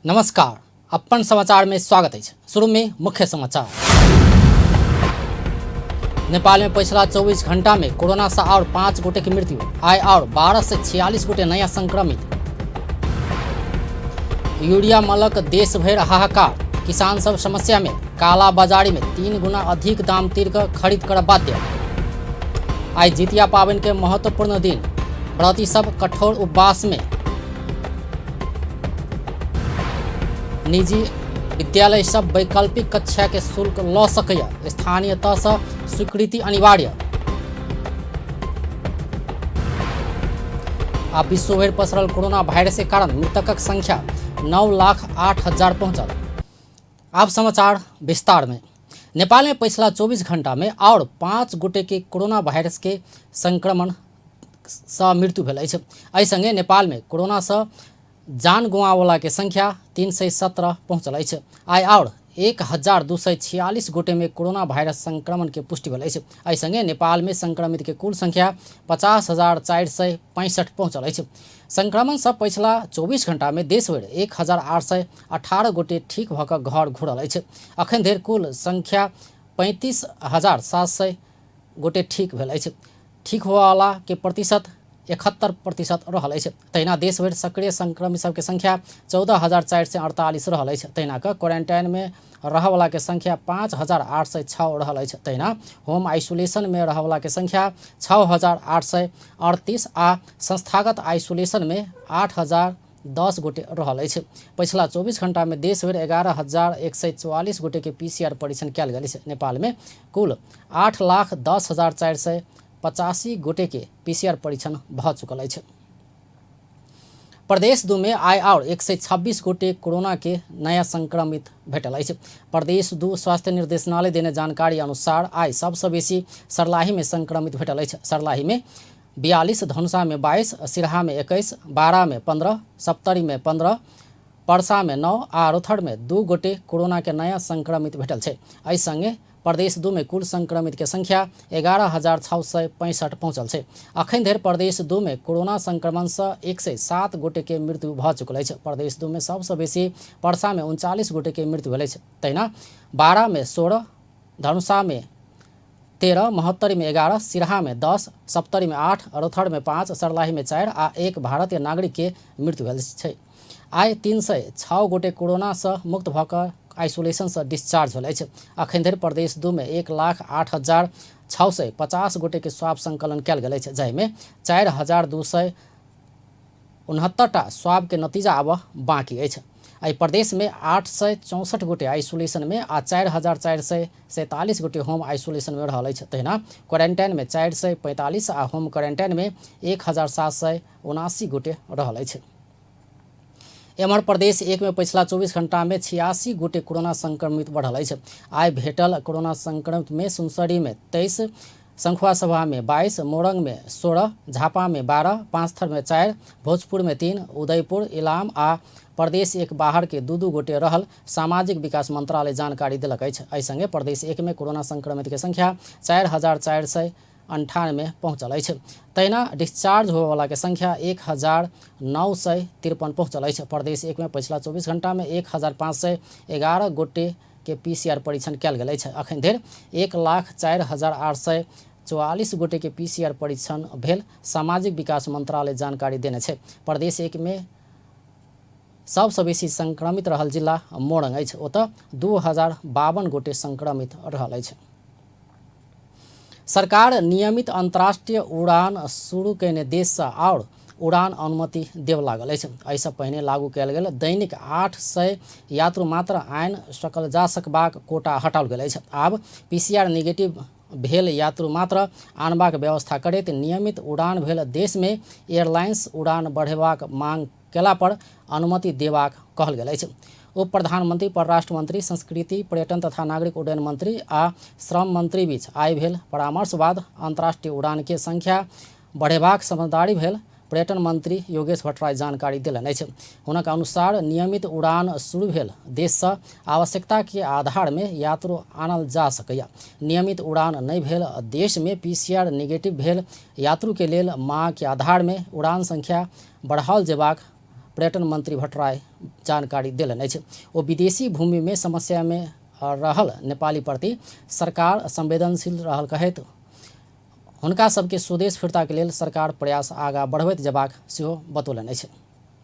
नमस्कार, अपन समाचार में स्वागत अछि। शुरू में मुख्य समाचार। नेपाल में पिछला 24 घंटा में कोरोना से और 5 गोटे की मृत्यु, आय और 1246 गोटे नया संक्रमित। यूरिया मलक देश भरि हाहाकार, किसान सब समस्या में काला बाजारी में 3 गुना अधिक दाम तिर कऽ खरीद कर बाध्य। आइ जितिया पाबनि के महत्वपूर्ण दिन, व्रती सब कठोर उपवास में। निजी विद्यालय सब वैकल्पिक कक्षा के शुल्क लऽ सकैए, स्थानीय तह सँ स्वीकृति अनिवार्य। आ विश्व भरि पसरल कोरोना वायरस के कारण मृतकक संख्या 9,08,000 पहुंचल। आब समाचार विस्तार में। नेपाल में पिछला 24 घंटा में और 5 गोटे के कोरोना वायरस के संक्रमण सँ मृत्यु भेल अछि। एहि संगे नेपाल में कोरोना सँ जान गुमावला के संख्या 317 पहुंचल अछि। आइ और 1246 गोटे में कोरोना वायरस संक्रमण के पुष्टि भेल अछि। एहि संगे नेपाल में संक्रमित के कुल संख्या 50,465 पहुंचल अछि। संक्रमण सँ पछिला 24 घंटा में देशभरि 1818 गोटे ठीक भऽ कऽ घर घुरल अछि। अखन धरि कुल संख्या 35,700 गोटे ठीक भेल अछि। ठीक होयवला के प्रतिशत 71% रहल अछि। तहिना देशभरि सक्रिय संक्रमित सबके संख्या 14,448 रहल अछि। तहिना कऽ क्वारेंटाइन में रहयवला के संख्या 5,806 रहल अछि। तहिना होम आइसोलेशन में रहयवला के संख्या 6,838 आ संस्थागत आइसोलेशन में 8,010 गोटे रहल अछि। पछिला 24 घंटा में देशभरि 11,144 गोटे के पीसीआर परीक्षण कयल गेल अछि। नेपाल में कुल 8,10,485 गोटे के पीसीआर परीक्षण भऽ चुकल अछि। प्रदेश 2 में आइ आओर 126 गोटे कोरोना के नया संक्रमित भेटल अछि। प्रदेश 2 स्वास्थ्य निर्देशनालय देने जानकारी अनुसार आइ सबसँ बेसी सर्लाही में संक्रमित भेटल अछि। सर्लाही में 42, धनुषा में 22, सिरहा में 21, बारा में 15, सप्तरी में 15, परसा में 9 आ रौथर में 2 गोटे कोरोना के नया संक्रमित भेटल छै। एहि संगे प्रदेश 2 में कुल संक्रमित के संख्या 11,665 पहुंचल छै। अखन धरि प्रदेश 2 में कोरोना संक्रमण सँ 107 गोटे के मृत्यु भऽ चुकल अछि। प्रदेश 2 में सबसँ बेसी परसा में 39 गोटे के मृत्यु भेल अछि। तहिना बारा में 16, धनुषा में 13, महोत्तरी में 11, सिरहा में 10, सप्तरी में 8, रौथर में 5, सर्लाही में 4 आ 1 भारतीय नागरिक के मृत्यु भेल छै। आइ 306 गोटे कोरोना सँ मुक्त भऽ कऽ आइसोलेशन सँ डिस्चार्ज भेल अछि। अखन धरि प्रदेश 2 में 1,08,650 गोटे के स्वाब संकलन कयल गेल अछि, जाहि में 4,269 टा स्वाब के नतीजा आबऽ बाकी अछि। एहि प्रदेश में 864 गोटे आइसोलेशन में आ 4,447 गोटे होम आइसोलेशन में रहल अछि। तहिना क्वारेंटाइन में 445 आ होम क्वारेंटाइन में 1,779 गोटे रहल अछि। एम्हर प्रदेश 1 में पछिला 24 घंटा में 86 गोटे कोरोना संक्रमित बढ़ल अछि। आइ भेटल कोरोना संक्रमित में सुनसरी में 23, संखुआसभा में 22, मोरंग में 16, झापा में 12, पाँचथर में 4, भोजपुर में 3, उदयपुर, इलाम आ प्रदेश 1 बाहर के 2-2 गोटे रहल सामाजिक विकास मंत्रालय जानकारी देलक अछि। एहि संगे प्रदेश 1 में कोरोना संक्रमित के संख्या 4,498 पहुंचल अछि। तहिना डिस्चार्ज होयवला के संख्या 1,953 पहुंचल अछि। प्रदेश 1 में पछिला 24 घंटा में 1,511 गोटे के पीसीआर परीक्षण कयल गेल अछि। अखन धरि 1,04,844 गोटे के पीसीआर परीक्षण भेल सामाजिक विकास मंत्रालय जानकारी देने छै। प्रदेश 1 में सबसँ बेसी संक्रमित रहल जिला मोरंग अछि, ओतऽ 2,052 गोटे संक्रमित रहल अछि। सरकार नियमित अंतर्राष्ट्रीय उड़ान शुरू कयने देशसँ आओर उड़ान अनुमति देब लागल अछि। एहिसँ पहिने लागू कयल गेल दैनिक 800 यात्रु मात्र आनि सकल जा सकबाक कोटा हटाओल गेल अछि। आब पीसीआर निगेटिव भेल यात्रु मात्र आनबाक व्यवस्था करैत नियमित उड़ान भेल देशमे एयरलाइंस उड़ान बढ़ेबाक मांग कयला पर अनुमति देबाक कहल गेल अछि। उप प्रधानमंत्री, परराष्ट्र मंत्री, संस्कृति, पर्यटन तथा नागरिक उड्डयन मंत्री आ श्रम मंत्री बीच आइ भेल परामर्श बाद अंतर्राष्ट्रीय उड़ान के संख्या बढ़ेबाक समझदारी भेल पर्यटन मंत्री योगेश भट्टराई जानकारी देलनि अछि। हुनक अनुसार नियमित उड़ान शुरू भेल देशसँ आवश्यकता के आधार में यात्रु आनल जा सकैए। नियमित उड़ान नहि भेल देश में पीसीआर निगेटिव भेल यात्रु के लेल मांग के आधार में उड़ान संख्या बढ़ाओल जेबाक पर्यटन मंत्री भट्टराई जानकारी देलनि अछि। ओ विदेशी भूमिमे समस्यामे रहल नेपाली प्रति सरकार संवेदनशील रहल कहैत हुनका सबके स्वदेश फिर्ताके लेल सरकार प्रयास आगाँ बढ़बैत जेबाक सेहो बतौलनि अछि।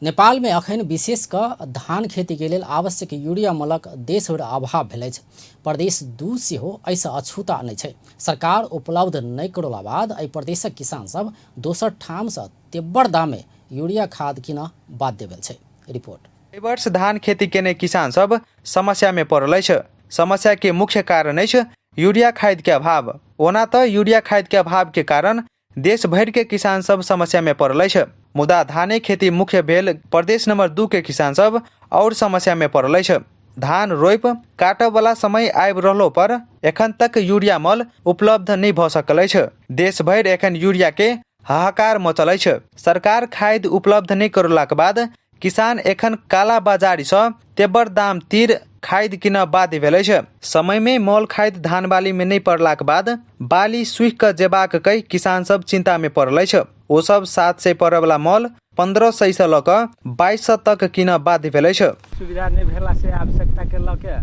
नेपालमे अखन विशेष कऽ धान खेतीके लेल आवश्यक यूरिया मलक देशभरि अभाव भेल अछि। प्रदेश 2 सेहो एहिसँ अछूता नहि छै। सरकार उपलब्ध नहि करौला बाद एहि प्रदेशक किसान सब दोसर ठामसँ तेब्बर दामे यूरिया खाद किनऽ बाध्य भेल छै। रिपोर्ट। एहि वर्ष धान खेती केने किसान सब समस्या में पड़ल अछि। समस्या के मुख्य कारण अछि यूरिया खाद के अभाव। ओना तऽ यूरिया खाद के अभाव के कारण देश भरि के किसान सब समस्या में पड़ल अछि, मुदा धाने खेती मुख्य भेल प्रदेश नंबर 2 के किसान सब और समस्या में पड़ल अछि। धान रोपि काटऽ वाला समय आबि रहलो पर एखन तक यूरिया मल उपलब्ध नहि भऽ सकल अछि। देश भरि एखन यूरिया के हाहाकार मचल अछि। सरकार खाद उपलब्ध नहि करौलाक बाद किसान एखन काला बाजारी सँ तेबर दाम तीर खाद कीनऽ बाध्य भेल अछि। समय में मल खाद धान बाली में नहि पड़लाक बाद बाली सूखि कऽ जेबाक कहि किसान सब चिंता में पड़ल अछि। ओ सब 700 पड़य वाला मल 1500 सँ लऽ कऽ 2200 तक कीनऽ बाध्य भेल अछि। सुविधा नहि भेला से आवश्यकता के लऽ के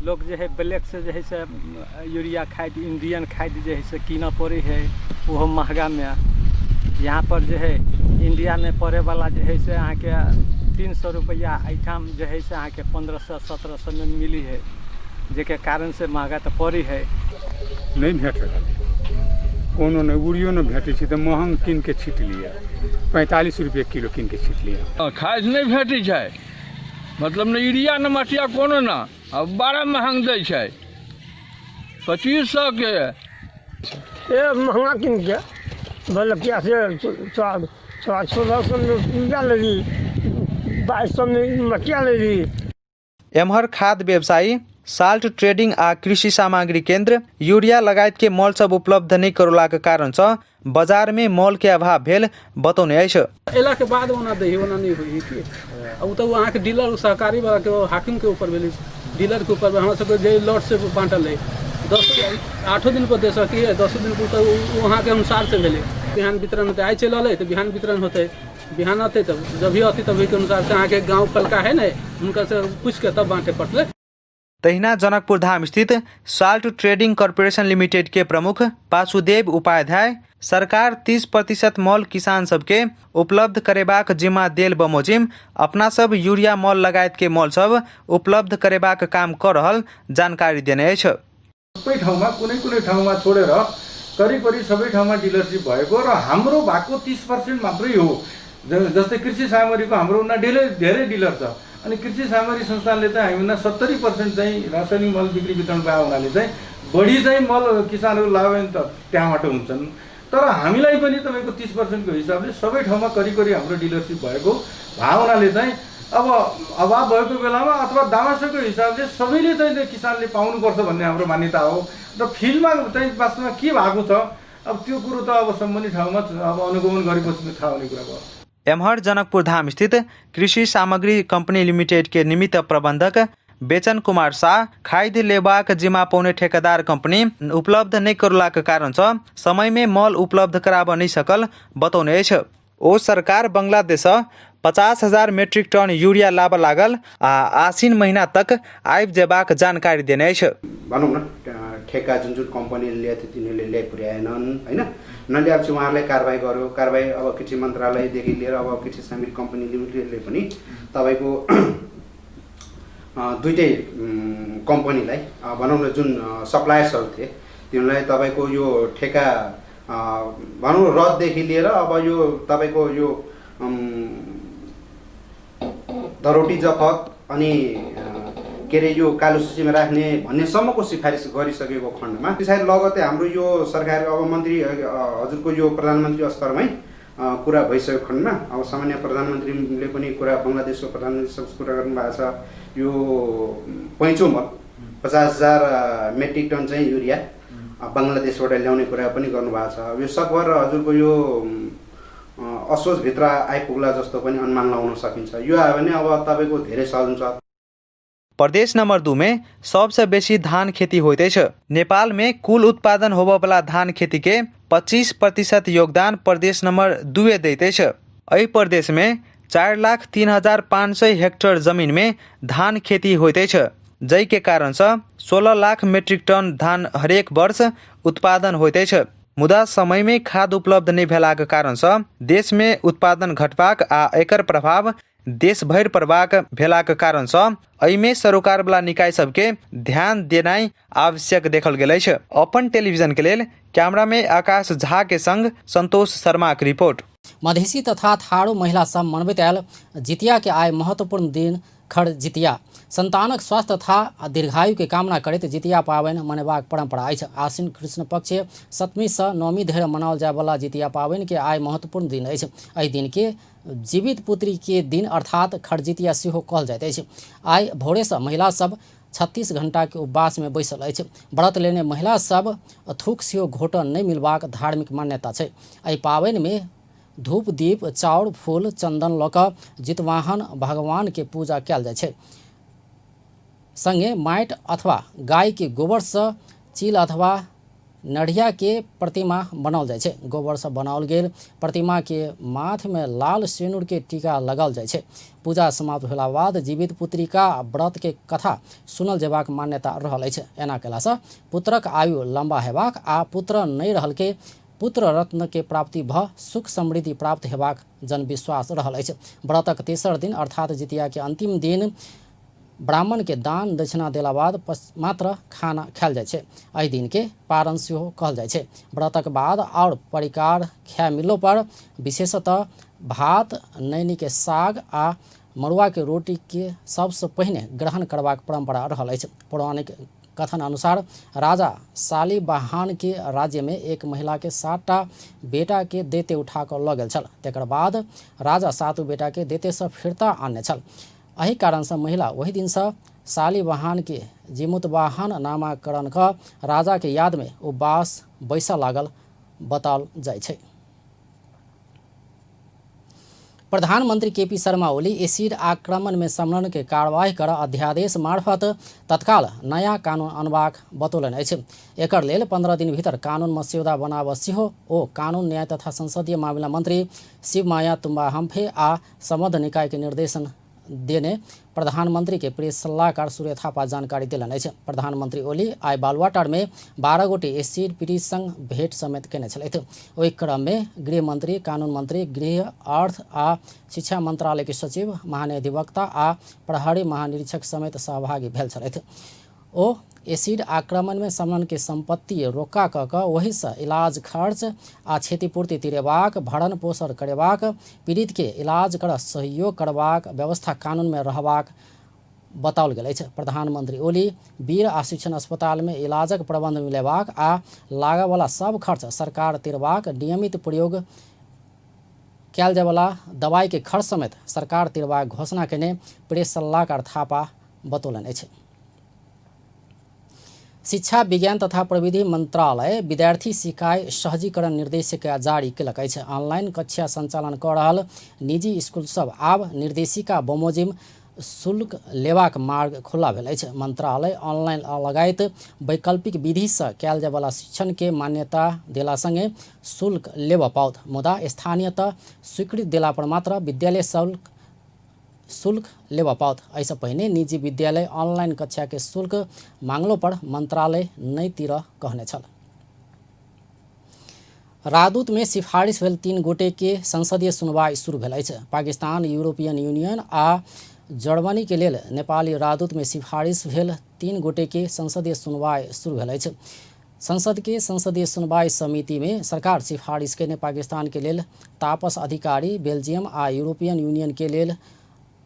लोक जे है ब्लैक से जे है से यूरिया खाद, इंडियन खाद जे है से कीनऽ पड़ै है, ओहो महगामे। यहाँ पर जे है इंडियामे पड़ै वाला जे है से अहाँके 300 रुपैआ, एहिठाम जे है से अहाँके 1500 1700 मे मिली है, जाहिके कारण से महगा तऽ पड़ै है। नहि भेट रहल है, कोनो नहि, यूरियो नहि भेटै छै तऽ महग कीन के छीट लिअ, 45 रुपये किलो कीन के छीट लिअ। खाद नहि भेटै छै, मतलब नहि यूरिया नहि मटिया कोनो ने, आ बड़ा महग दै छै 2500 के। ए महंगा कीन के बलकिया से 1600 में यूरिया लेली, 2200 में मटिया लेली। एम्हर खाद व्यवसायी, साल्ट ट्रेडिंग आ कृषि सामग्री केंद्र यूरिया लगायत के मल सब उपलब्ध नहि करौलाक कारण सँ बाजार में मल के अभाव भेल बतौने अछि। एला के बाद ओना दै ओना नहि होइ की, आ ओ तऽ अहाँके डीलर सहकारी वाला के हाकिम के ऊपर भेलै, डीलर के ऊपर। हमरा सबके जे लॉट से बाँटल है 10 8 दिन पर दे सकी है, 10 दिन पर, तऽ ओ अहाँके अनुसार से भेलै। बिहान वितरण होतै, आइ चलि अलै तऽ बिहान वितरण होतै, बिहान अतै तब जब भी अतै तभी के अनुसार से अहाँके गाँव पलका है ने, हुनका से पूछि के तब बाँटे पड़तै। तहिना जनकपुर धाम स्थित साल्ट ट्रेडिंग कॉर्पोरेशन लिमिटेड के प्रमुख वासुदेव उपाध्याय सरकार 30% मल किसान सबके उपलब्ध करेबाक जिम्मा देल बमोजिम अपना सब यूरिया मल लगायत के मल सब उपलब्ध करेबाक काम क रहल जानकारी देने अछि। सबै ठाउँमा कुनै कुनै ठाउँमा छोडेर करिब करिब सबै ठाउँमा डिलरसिप भएको र हाम्रो भएको 30% मात्रै हो। जस्तै कृषि सामग्रीको हाम्रो उना धेरै डिलर छ, अनि कृषि सामग्री संस्थानले चाहिँ हामीमा 70% चाहिँ रासायनिक मल बिक्री वितरण भएको हुनाले चाहिँ बढी चाहिँ मल किसानहरू लाभान्वित त त्यहाँबाट हुन्छन्, तर हामीलाई पनि तपाईँको 30% को हिसाबले सबै ठाउँमा करिब करिब हाम्रो डिलरसिप भएको हुनाले चाहिँ अब अभाव भएको बेलामा अथवा दामासोको हिसाबले सबैले चाहिँ त्यो किसानले पाउनुपर्छ भन्ने हाम्रो मान्यता हो। र फिल्डमा चाहिँ वास्तवमा के भएको छ अब त्यो कुरो त अब सम्बन्धित ठाउँमा अब अनुगमन गरेपछि थाहा हुने कुरा भयो। एम्हर जनकपुर धाम स्थित कृषि सामग्री कंपनी लिमिटेड के निमित्त प्रबंधक बेचन कुमार शाह खाद लेबाक जिम्मा पौने ठेकेदार कंपनी उपलब्ध नहि करौलाक कारण सँ समय में मल उपलब्ध कराबऽ नहि सकल बतौने अछि। ओ सरकार बांग्लादेश सँ 50,000 मेट्रिक टन यूरिया लाबऽ लागल आ आसिन महीना तक आबि जेबाक जानकारी देने अछि। भनौँ न ठेक्का जुन जुन कम्पनीले ल्याएको थियो तिनीहरूले ल्याइ पुर्याएनन् होइन, नल्याएपछि उहाँहरूलाई कारवाही गर्यो। कारवाही अब कृषि मन्त्रालयदेखि लिएर अब कृषि सामग्री कम्पनी लिमिटेडले पनि तपाईँको दुइटै कम्पनीलाई भनौँ न जुन सप्लायर्सहरू थिए तिनीहरूलाई तपाईँको यो ठेक्का भनौँ रद्ददेखि लिएर अब यो तपाईँको यो धरोटी जफत अनि के अरे यो कालो सूचीमा राख्ने भन्नेसम्मको सिफारिस गरिसकेको खण्डमा सायद लगतै हाम्रो यो सरकार अब मन्त्री हजुरको यो प्रधानमन्त्री स्तरमै कुरा भइसकेको खण्डमा अब सामान्य प्रधानमन्त्रीले पनि कुरा बङ्गलादेशको प्रधानमन्त्रीसँग कुरा गर्नुभएको छ। यो पैँचो मल 50,000 मेट्रिक टन चाहिँ युरिया बङ्गलादेशबाट ल्याउने कुरा पनि गर्नुभएको छ। यो सकभर हजुरको यो असोजभित्र आइपुग्ला जस्तो पनि अनुमान लगाउन सकिन्छ। यो आयो भने अब तपाईँको धेरै सहज हुन्छ। प्रदेश नंबर 2 में सबसे बेसी धान खेती होइत अछि। नेपाल में कुल उत्पादन होबयवला धान खेती के 25% योगदान प्रदेश नंबर 2 दैत अछि। एहि प्रदेश में 4,03,500 हेक्टर जमीनमे धान खेती होइत अछि, जाहिके कारणसँ 16 लाख मेट्रिक टन धान हरेक वर्ष उत्पादन होइत अछि। मुदा समयमे खाद उपलब्ध नहि भेलाक कारणसँ देशमे उत्पादन घटबाक आ एकर प्रभाव देशभरि पड़बाक भेलाक कारणसँ एहिमे सरोकारवला निकाय सबके ध्यान देनाइ आवश्यक देखल गेल अछि। अपन टेलीविजनके लेल कैमरामे आकाश झा के संग संतोष शर्माक रिपोर्ट। मधेसी तथा थारू महिला सब मनबैत आयल जितिया के आइ महत्वपूर्ण दिन खड़ जितिया संतानक स्वास्थ्य तथा दीर्घायु के कामना करैत जितिया पाबनि मनेबाक परंपरा अछि। आश्विन कृष्ण पक्ष सप्तमी से नवमी धरि मनाओल जायवला जितिया पाबनि के आइ महत्वपूर्ण दिन अछि। एहि दिन के जीवित पुत्री के दिन अर्थात खड़जितिया सेहो कहल जाइत अछि। आइ भोरे से महिला सब 36 घंटा के उपवास में बैसल अछि। व्रत लेने महिला सब थूक सेहो घोटन नहि मिलबाक धार्मिक मान्यता छै। एहि पाबनि में धूप दीप चाउर फूल चंदन लऽ कऽ जितवाहन भगवान के पूजा कयल जाइ छै। संगे माटि अथवा गाय के गोबर से चील अथवा नढ़िया के प्रतिमा बनाओल जाइ छै। गोबर से बनाओल गेल प्रतिमा के माथ में लाल सिनुर के टीका लगाओल जाइ छै। पूजा समाप्त भेला बाद जीवित पुत्रिका व्रत के कथा सुनल जेबाक मान्यता रहल अछि। एना कयलासँ पुत्रक आयु लंबा हेबाक आ पुत्र नहि रहल के पुत्र रत्न के प्राप्ति भ सुख समृद्धि प्राप्त हेबाक जनविश्वास रहल अछि। व्रतक तेसर दिन अर्थात जितिया के अंतिम दिन ब्राह्मण के दान दक्षिणा देला बाद मात्र खाना खायल जाइ छै। एहि दिन के पारण सेहो कहल जाइ छै। व्रतक बाद और परिकार खाय मिलो पर विशेषतः भात, नैनी के साग आ मड़ुआ के रोटी के सबसँ पहिने ग्रहण करबाक परंपरा रहल अछि। पौराणिक कथन अनुसार राजा शालिवाहन के राज्य में एक महिला के 7टा बेटा के दैत्य उठा कऽ लऽ गेल छल। तकर बाद राजा 7 बेटा के दैत्य से फिरता आनने छल। एहि कारणसँ महिला ओहि दिनसँ शालिवाहन के जीमूतवाहन नामाकरण कऽ राजा के याद में उपवास बैसऽ लागल बताओल जाइ छै। प्रधानमंत्री केपी शर्मा ओली एसिड आक्रमण में संलग्न के कार्रवाई कर अध्यादेश मार्फत तत्काल नया कानून अनबाक बतौलनि अछि। एकर लेल 15 दिन भीतर कानून मस्यौदा बनाब सेहो ओ कानून न्याय तथा संसदीय मामिला मंत्री शिवमाया तुम्बा हम्फे आ संबद्ध निकाय के निर्देशन देने प्रधानमंत्री के प्रेस सलाहकार सूर्य थापा जानकारी देलनि अछि। प्रधानमंत्री ओली आइ बालुवाटार में 12 गोटे एसिड पीड़ित संग भेंट समेत केने छलथि। ओहि क्रम में गृह मंत्री, कानून मंत्री, गृह, अर्थ आ शिक्षा मंत्रालय के सचिव, महाधिवक्ता आ प्रहरी महानिरीक्षक समेत सहभागी भेल छलथि। ओ एसिड आक्रमण में संलग्न के संपत्ति रोका कऽ कऽ ओहिसँ इलाज खर्च आ क्षतिपूर्ति तिरेबाक, भरण पोषण करेबाक, पीड़ित के इलाज कर सहयोग करबाक व्यवस्था कानून में रहबाक बताओल गेल अछि। प्रधानमंत्री ओली वीर आ शिक्षण अस्पताल में इलाजक प्रबंध मिलेबाक आ लागयवला सब खर्च सरकार तिरबाक, नियमित प्रयोग कयल जायवला दवाई के खर्च समेत सरकार तिरबाक घोषणा केने प्रेस सलाहकार थापा बतौलनि अछि। शिक्षा विज्ञान तथा प्रविधि मंत्रालय विद्यार्थी सिकाई सहजीकरण निर्देशिका जारी केलक अछि। ऑनलाइन कक्षा संचालन कऽ रहल निजी स्कूल सब आब निर्देशिका बमोजिम शुल्क लेबाक मार्ग खुला भेल अछि। मंत्रालय ऑनलाइन लगायत वैकल्पिक विधिसँ कयल जायवला शिक्षण के मान्यता देला संगे शुल्क लेबऽ पाओत, मुदा स्थानीयतः स्वीकृत देला पर मात्र विद्यालय शुल्क लेबऽ पाओत। एहिसँ पहिने निजी विद्यालय ऑनलाइन कक्षा के शुल्क मांगलो पर मंत्रालय नहि तीरऽ कहने छल। राजदूत में सिफारिश भेल 3 गोटे के संसदीय सुनवाई शुरू भेल अछि। पाकिस्तान, यूरोपियन यूनियन आ जर्मनी के लेल नेपाली राजदूत में सिफारिश भेल 3 गोटे के संसदीय सुनवाई शुरू भेल अछि। संसद के संसदीय सुनवाई समिति में सरकार सिफारिश केने पाकिस्तान के लेल तापस अधिकारी, बेल्जियम आ यूरोपियन यूनियन के लेल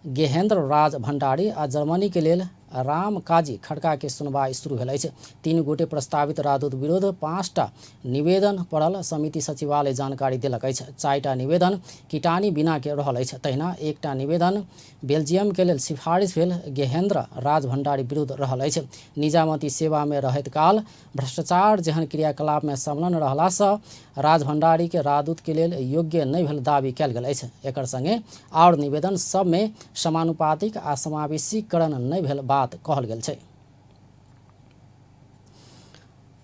गेहेन्द्र राज भंडारी आ जर्मनी के लेल राम काजी खड़का के सुनवाई शुरू भेल अछि। 3 गोटे प्रस्तावित राजदूत विरुद्ध 5टा निवेदन पड़ल समिति सचिवालय जानकारी देलक अछि। 4टा निवेदन किटानी बिना के रहल अछि। तहिना 1टा निवेदन बेल्जियम के लेल सिफारिश भेल गेहेन्द्र राज भंडारी विरुद्ध रहल अछि। निजामती सेवा में रहैत काल भ्रष्टाचार जेहन क्रियाकलाप में संलग्न रहलासँ राज भंडारी के राजदूत के लेल योग्य नहि भेल दावी कयल गेल अछि। एकर संगे आओर निवेदन सब में समानुपातिक आ समावेशीकरण नहि भेल बात कहल गेल छै।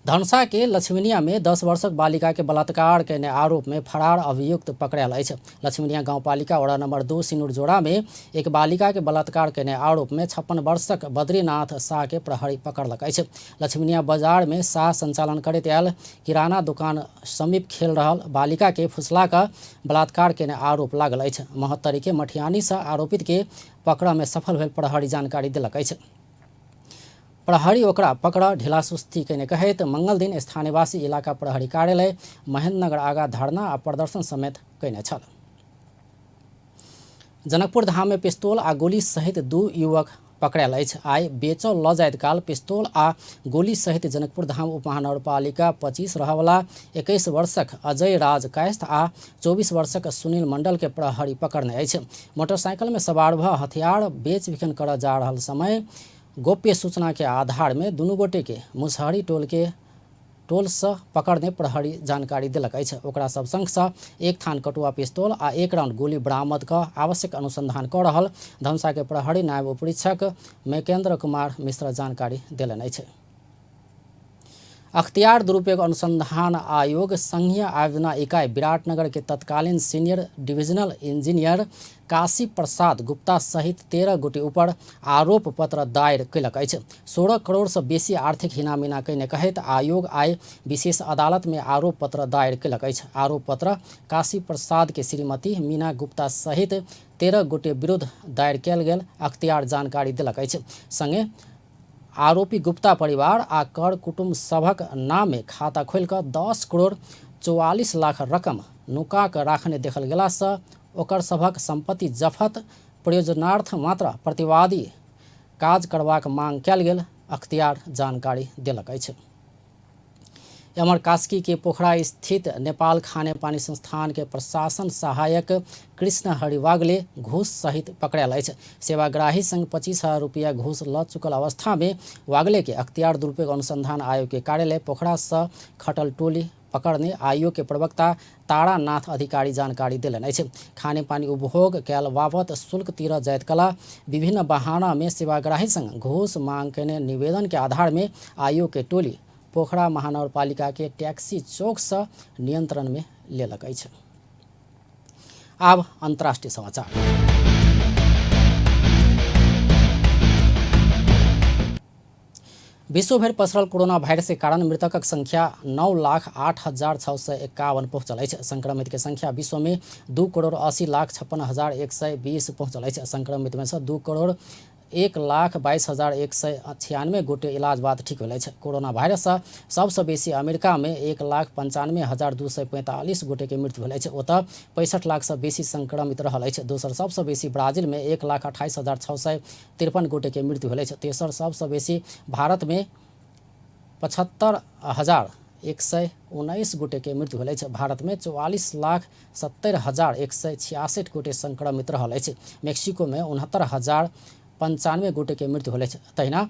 धनुषा के लक्ष्मीनिया में 10 वर्षक बालिका के बलात्कार केने आरोप में फरार अभियुक्त पकड़ायल अछि। लक्ष्मीनिया गाउँपालिका वडा नंबर 2 सिनुरजोड़ा में एक बालिका के बलात्कार केने आरोप में 56 वर्षक बद्रीनाथ शाह के प्रहरी पकड़लक अछि। लक्ष्मीनिया बाजार में शाह संचालन करैत आयल किराना दुकान समीप खेल रहल बालिका के फुसला कऽ बलात्कार केने आरोप लागल अछि। महोत्तरी के मठियानी से आरोपित के पकड़ में सफल भेल प्रहरी जानकारी देलक अछि। प्रहरी ओकरा पकड़ ढिला सुस्ती केने कहैत मंगल दिन स्थानीयवासी इलाका प्रहरी कार्यालय महेंद्रनगर आगा धरना आ प्रदर्शन समेत केने छल। जनकपुर धाम में पिस्तौल आ गोली सहित 2 युवक पकड़ायल अछि। आइ बेचल ल जाइत काल पिस्तौल आ गोली सहित जनकपुर धाम उपमहानगरपालिका 25 रहवला 21 वर्षक अजय राज कायस्थ आ 24 वर्षक सुनील मंडल के प्रहरी पकड़ने अछि। मोटरसाइकिल में सवार भ हथियार बेच बिखन करऽ जा रहल समय गोप्य सूचना के आधार में दुनू गोटे के मुसहरी टोल के टोल से पकड़ने प्रहरी जानकारी देलक अछि। ओकरा सब संग से एक थान कटुआ पिस्तौल आ 1 राउंड गोली बरामद क आवश्यक अनुसंधान क रहल धनुषा के प्रहरी नायब उपरीक्षक मेकेंद्र कुमार मिश्र जानकारी देलनि अछि। अख्तियार दुरुपयोग अनुसंधान आयोग संघीय आयोजना इकाई विराटनगर के तत्कालीन senior divisional engineer Kashi Prasad Gupta सहित 13 गोटे ऊपर आरोप पत्र दायर कयलक अछि। 16 करोड़ से बेसी आर्थिक हिनामिना कयने कहैत आयोग आइ विशेष अदालत में आरोप पत्र दायर कयलक अछि। आरोप पत्र काशी प्रसाद के श्रीमती मीना गुप्ता सहित 13 गोटे विरुद्ध दायर कयल गेल अख्तियार जानकारी देलक अछि। संगे आरोपी गुप्ता परिवार आ कर कुटुम्ब सभक नाम में खाता खोलि कऽ 10 करोड़ 44 लाख रकम नुका कऽ राखने देखल गेलासँ ओकर सभक संपत्ति जफत प्रयोजनार्थ मात्र प्रतिवादी काज करबाक मांग कयल गेल अख्तियार जानकारी देलक अछि। एम्हर कास्की के पोखरा स्थित नेपाल खानेपानी संस्थान के प्रशासन सहायक कृष्ण हरि वागले घूस सहित पकड़ायल अछि। सेवाग्राही संग 25,000 रुपया घूस ल चुकल अवस्था में वागले के अख्तियार दुरुपयोग अनुसंधान आयोग के कार्यालय पोखरा से खटल टोली पकड़ने आयोग के प्रवक्ता तारानाथ अधिकारी जानकारी देलनि अछि। खानेपानी उपभोग कयल बाबत शुल्क तीर जाइत कला विभिन्न बहाना में सेवाग्राही संग घूस मांग केने निवेदन के आधार में आयोग के टोली पोखरा महानगरपालिका के टैक्सी चौक से नियंत्रण में लेलक अछि। आब अंतर्राष्ट्रीय समाचार। विश्वभरि पसरल कोरोना वायरस के कारण मृतकक संख्या 9,08,651 पहुंचल अछि। संक्रमित के संख्या विश्व में 2,80,56,120 पहुंचल अछि। संक्रमित में से 2,01,22,196 गोटे इलाज बाद ठीक भेल अछि। कोरोना वायरस से सबसँ बेसी अमेरिका में 1,95,245 गोटे के मृत्यु भेल अछि। ओतऽ 65 लाख से बेसी संक्रमित रहल अछि। दोसर सबसँ बेसी ब्राजील में 1,28,653 गोटे के मृत्यु भेल अछि। तेसर सबसँ बेसी भारत में 75,119 गोटे के मृत्यु भेल अछि। भारत में 44,70,166 गोटे संक्रमित रहल अछि। मेक्सिको में 69,095 गोटे के मृत्यु भेल अछि। तहिना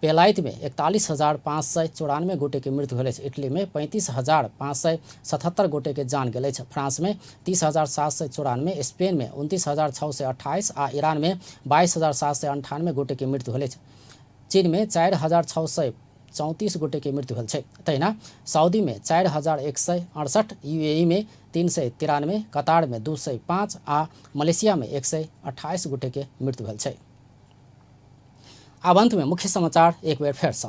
बेलायत में 41,594 गोटे के मृत्यु भेल अछि। इटली में 35,577 गोटे के जान गेल अछि। फ्रांस में 30,794, स्पेन में 29,628 आ ईरान में 22,798 गोटे के मृत्यु भेल अछि। चीन में 4,634 गोटे के मृत्यु भेल छै। तहिना सऊदी में 4,168, यूएई में 393, कतार में 205 आ मलेशिया में 128 गोटे के मृत्यु भेल छै। आब अंत में मुख्य समाचार एक बेर फेर से।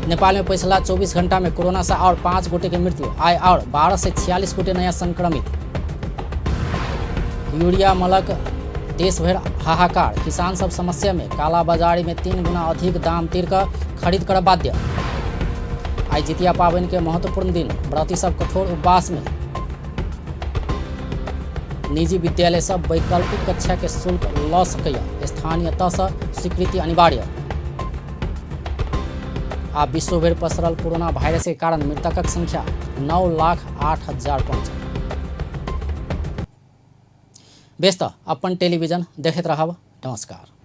नेपाल में पिछला 24 घंटा में कोरोना से और 5 गोटे के मृत्यु, आय और 1246 गोटे नया संक्रमित। यूरिया मलक देश भर हाहाकार, किसान सब समस्या में कालाबाजारी में 3 गुना अधिक दाम तीर कऽ खरीद कर बाध्य। आइ जितिया पाबनि के महत्वपूर्ण दिन, व्रती सब कठोर उपवास में। निजी विद्यालय सब वैकल्पिक कक्षा के शुल्क ल सकैया, स्थानीय तह से स्वीकृति अनिवार्य। आ विश्वभरि पसरल कोरोना वायरस के कारण मृतकक संख्या 9,08,000 पहुंचल। बेस तऽ अपन टेलीविजन देखैत रहब। नमस्कार।